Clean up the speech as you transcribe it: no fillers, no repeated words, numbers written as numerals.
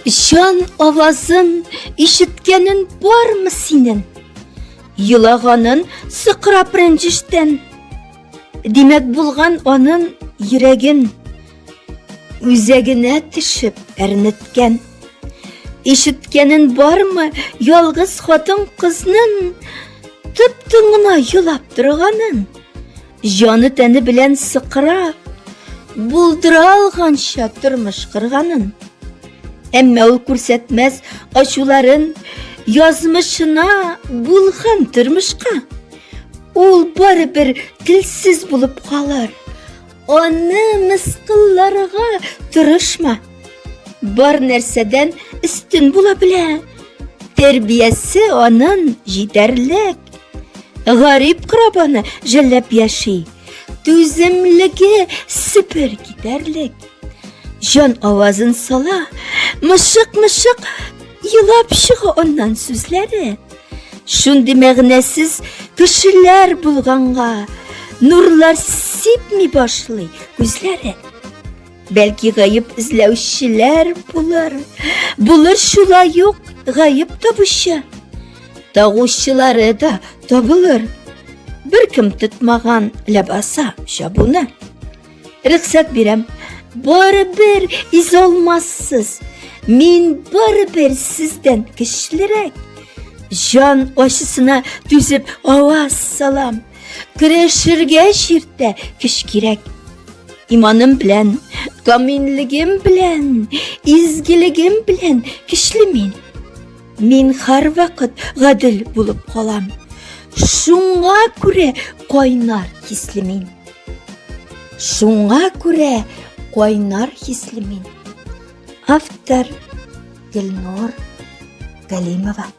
Җан авазын ишеткәнен бармы синен? Елаганын сыкрап рәнҗештән. Димәк, булган анын йөрәген үзәгенә төшеп әрнеткән. Ишеткәнен бармы ялгыз хатын кызнын тып-тын гына елап торганын? Җаны тәне белән сыкрап, булдыра алганча тормыш кырганын. Әмма ул күрсәтмәс ачуларын язмышына булган тормышка. Ул барыбер телсез булып калыр. Аны мыскылларга тырышма. Бар нәрсәдән өстен була белә. Тәрбиясе анын җитәрлек. Гарип корабаны жәлләп яши. Түземлеге сепер китәрлек. Җан авазын сала, мышык-мышык елап чыга аннан сүзләре. Шундый мәгънәсез кешеләр булганга нурлар сипми башлый күзләре. Бәлки гаеп эзләүчеләр булыр. Булыр шулай ук гаеп табучы. Тагучылары да табылыр. Беркем тотмаган ләбаса чабуны. Рөхсәт бирәм. Барыбер изә алмассыз. Мин барыбер сездән көчлерәк. Җан ачысына түзеп аваз салам. Көрәшергә чиртә көч кирәк. Иманым белән, камиллегем белән, изгелегем белән көчле мин. Мин һәрвакыт гадел булып калам. Шуңа күрә кайнар хисле мин. Шуңа күрә кайнар хисле мин. Автор Гөлнур Галимова.